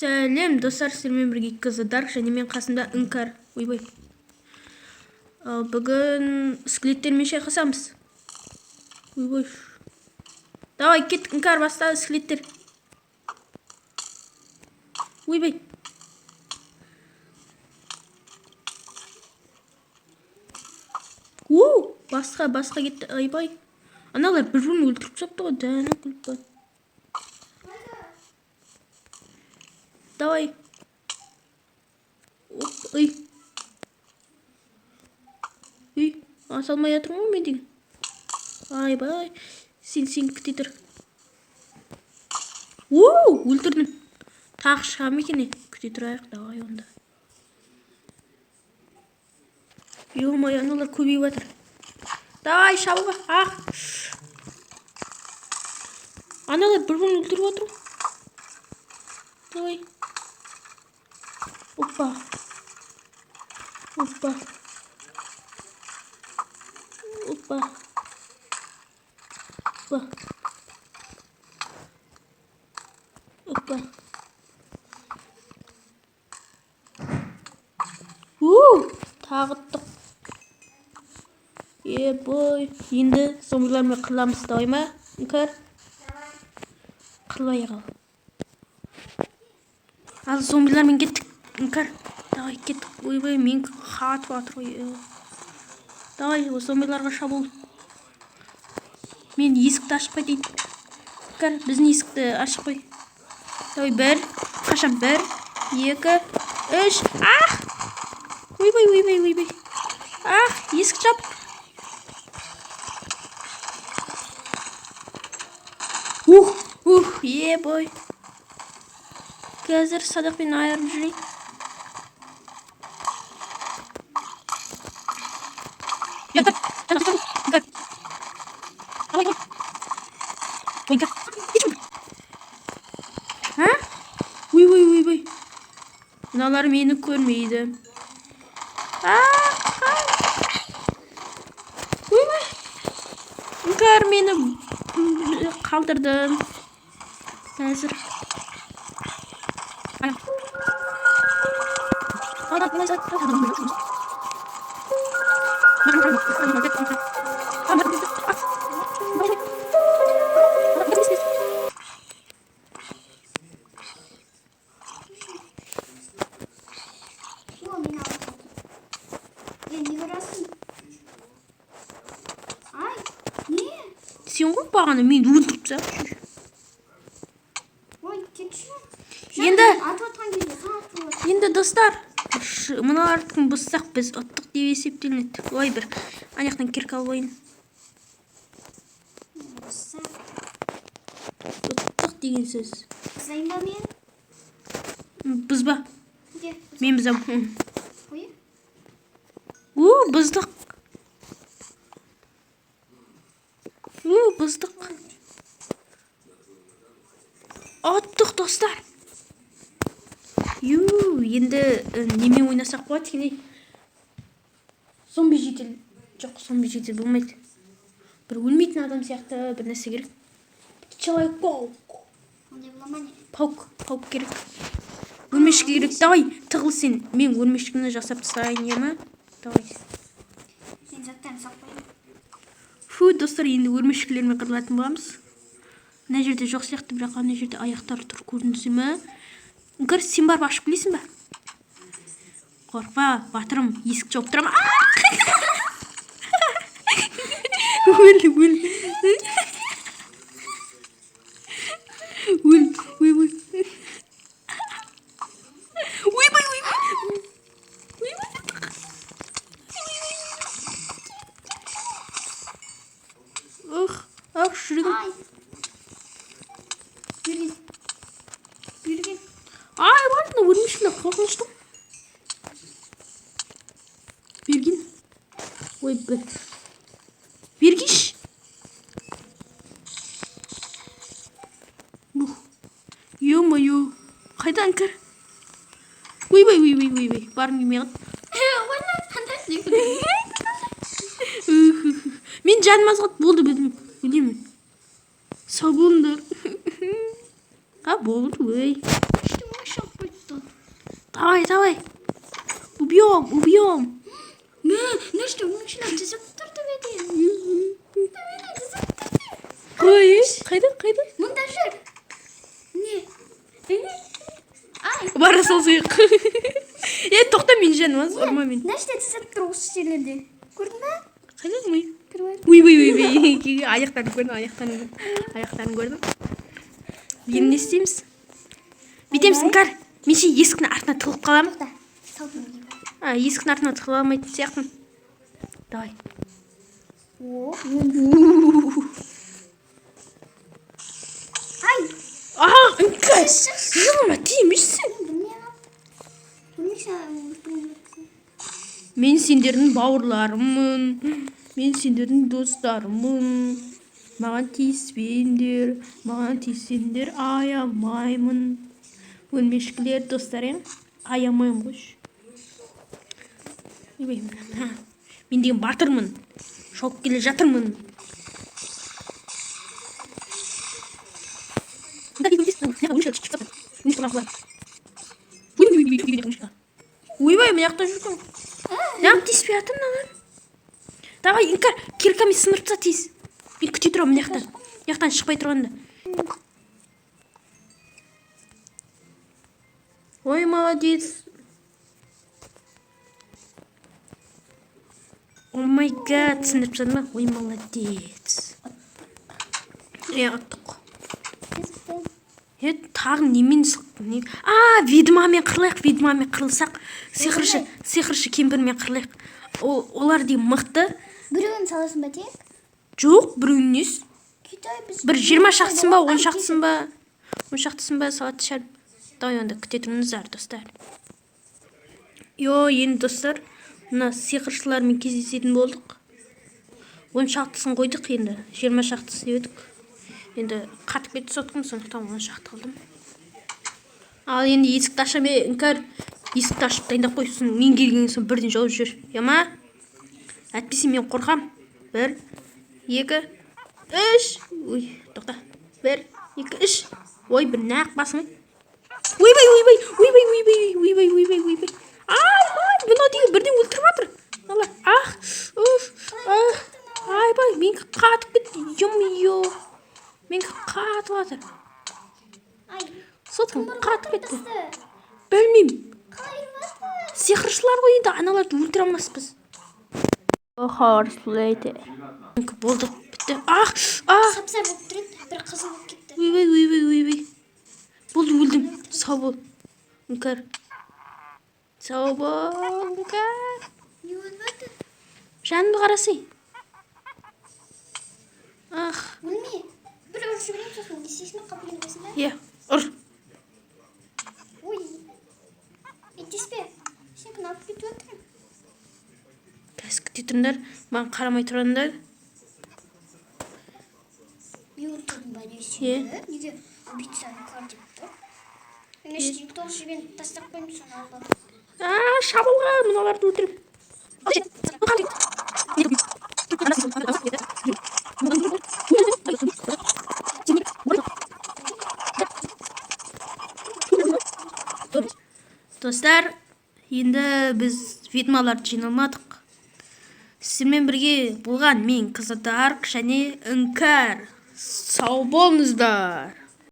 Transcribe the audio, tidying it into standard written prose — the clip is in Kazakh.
Сәлем, достар, сіздермен бірге КЗ Дарк және мен қасымда Іңкәр. Ойбай. Ал бүгін скелеттермен шайқасамыз. Ойбай. Давай, кеттік, Іңкәр, баста скелеттер. Ойбай. У, басқа, басқа кетті. Ойбай. Аналар бір-бірін өлтіріп тастапты ғой, дәні күліп бар. Давай. Оп, ой. Үй, аса алмай жатырмын ғой мен деген. Айбай. Сен күте тұр. Оу, өлтірдім. Тағы шыға ма екен, не? Күте тұрайық, давай онда. Ё-моё, аналар көбейіп жатыр. Давай, шабуға. Ах. Аналар бір-бірін өлтіріп жатыр ғой. Давай. Опа. Опа. Опа. Опа. Опа. У, тағы ұттық. Ебой. Енді зомбилармен қырыламыз, давай ма? Іңкәр? Қырылайық ал. Ал зомбилармен кеттік. Іңкәр, давай кеттік. Ойбай, мен қатып жатыр ғой. Давай, зомбиларға шабуыл. Мен есікті ашып қайтайын. Іңкәр, біздің есікті ашып қой. Давай, бір. Қашан? Бір, екі, үш. Ах! Ойбай, ойбай, ойбай. Ах, есік жап. Ух, ух, ебой. Қазір садақпен айырып жүрейін. А? Ой, ой, ой, ой. Мыналар мені көрмейді. А, ойбай. Іңкәр мені қалдырды. Қазір. О, мені алып. Е, не көресің? Ай, не? Сен ғой бағана мені өлтіріп тастады. Ой, кетші. Енді- Атып отқан кезде саған атып отыр. Енді достар, мыналардікін бұзсақ, біз ұттық деп есептелінеді. Ой, бір ана жақтан кирка алып алайын. Ұттық деген сөз. Бұзайын ба мен? Бұзба. Де, Мен бұзамын. қой. У, бұздық. У, бұздық. Ұттық, достар. Ю, енді немен ойнасақ болады екен, ей? Зомби житель. Жоқ, зомби житель болмайды. Бір өлмейтін адам сияқты бір нәрсе керек. Человек паук. Ондай бола ма не? Паук, паук керек. Өрмекші керек. Давай, тығыл сен. Мен өрмекшіні жасап тастайын, иә ма? Давай. Мен заттарын салып қояйын. Фу, достар, енді өрмекшілермен қырылатын боламыз. Мына жерде жоқ сияқты, бірақ ана жерде аяқтары тұр, көрдіңіздер ме? Іңкәр, сен барып ашып келесің ба? Қорықпа, батырым, есік жауып тұрамын. Өл, өл. Өл, ой, ой. Ойбай, ойбай. Ойбай. Ох, ах, жүрегім. Ай. Бері кел. Бері кел. Ай, бар, мына өрмекшілер қорқынышты. Берген. Ой, бір. Бергеш. Ух. Ё-моё. Қайда Іңкәр? Ойбай, ойбай, ойбай. Барғым келмей қалды. Мен жаным аз қалды. Болды, бітім. Өлемін. Сау болыңдар. А, болды, ой. Күшті. Давай, давай. Убьем, убьем. Мә, мына жерде өңшілер жүзіп тұр төбеде. Төбеде жүзіп тұр. Ой, қайда, қайда? Мында жүр. Не? Ай. Бара салсайық. Е, тоқта, мен жаным аз, ұрма мен. Мына жерде жүзіп тұр осы жерлерде. Көрдің ба? Қайда ми? Көріп. Ой, ой, ой, ой. Аяқтарын көрдім, аяқтарын көрдім. Аяқтарын көрдім. Енді не істейміз? Бүйтеміз, Іңкәр. Мен ше есіктің артына тығылып қаламын. Тоқта. Салдым. А, есіктің артына тығыла алмайтын сияқтымын. Давай. О, ай. А, Іңкәр. Жылыма тимейсің. Білмей қалдым. Мен сендердің бауырларыммын. Мен сендердің достарыммын. Маған тиіспеңдер. Маған тиіссеңдер, аямаймын. Өлмешкілер, достар, иә? Аямаймын қойшы. Ойбай, мына. Мен деген батырмын. Шауып келе жатырмын. Ойбай, мына жақта жүрген. Неғып тиіспей жатыр мыналар? Давай, Іңкәр, киркамен сындырып таста тез. Мен күте тұрамын мына жақтан. Мына жақтан шықпай тұрғанда. Ой, молодец. Oh my God, сындырып тастады ма? Ой, молодец. Е, ұттық. Е, тағы немен не? А, ведьмамен қырылайық, ведьмамен қырылсақ, сиқыршы кемпірмен қырылайық. Олар деген мықты. Біреуін саласың ба тек? Жоқ, біреуін несі? Китай біз. Бір 20 шақтысын ба, 10 шақтысын ба? 10 шақтысын ба салатын шығар. Давай онда күте тұрыңыздар, достар. Йо, енді, достар, мына сиқыршылармен кездесетін болдық. 10 шақтысын қойдық енді, 20 шақтысын деп едік. Енді қатып кетті соткам, сондықтан 10 шақты қылдым. Ал енді есікті ашам, е, Іңкәр, есікті ашып дайындап қой, сосын мен келген соң бірден жауып жібер. Я ма? Әйтпесе мен қорқам. Бір, екі, үш. Ой, тоқта. Бір, екі, үш. Ой, бір нақ басың. Ойбай, ойбай, ойбай, ойбай, ойбай, ойбай, ойбай. Айбай, мынау деген бірден өлтіріп жатыр. Ала, ах, уф, ах, айбай, менікі қатып кетті. Ё-моё. Менікі қатып жатыр. Ай. Соткам қатып кетті. Білмеймін. Қалай ұрып жатыр? Сиқыршылар ғой енді, аналарды өлтіре алмаспыз. Хорслейте. Болды, бітті. Ах, ах. Сап-сары болып тұр еді, бір қызыл болып кетті. Ойбай, ойбай, ойбай. Болды, өлдім. Сау бол. Іңкәр. Сау бол, Іңкәр. Не болып жатыр? Жанымды қарасай. Ах, Өлме. Бір ұрып жіберемін, сосын не істейсің, қабыл етесің ба? Иә, ұр. Ой. Е, тиіспе. Сенікін алып кетіп жатырмын. Қазір күте тұрыңдар. Маған қарамай тұрыңдар. Мен өлтірдім ба не Е. сені? Неге убийца кар деп тұр? Мен іште тоғыз жібен тастап қойдым, соны алып алдым. А, шабылға мыналарды өлтіріп. Достар, енді біз ведьмаларды жеңе алмадық. Сіздермен бірге болған мен, Қызыл Дарк және Іңкәр. Сау болыңыздар.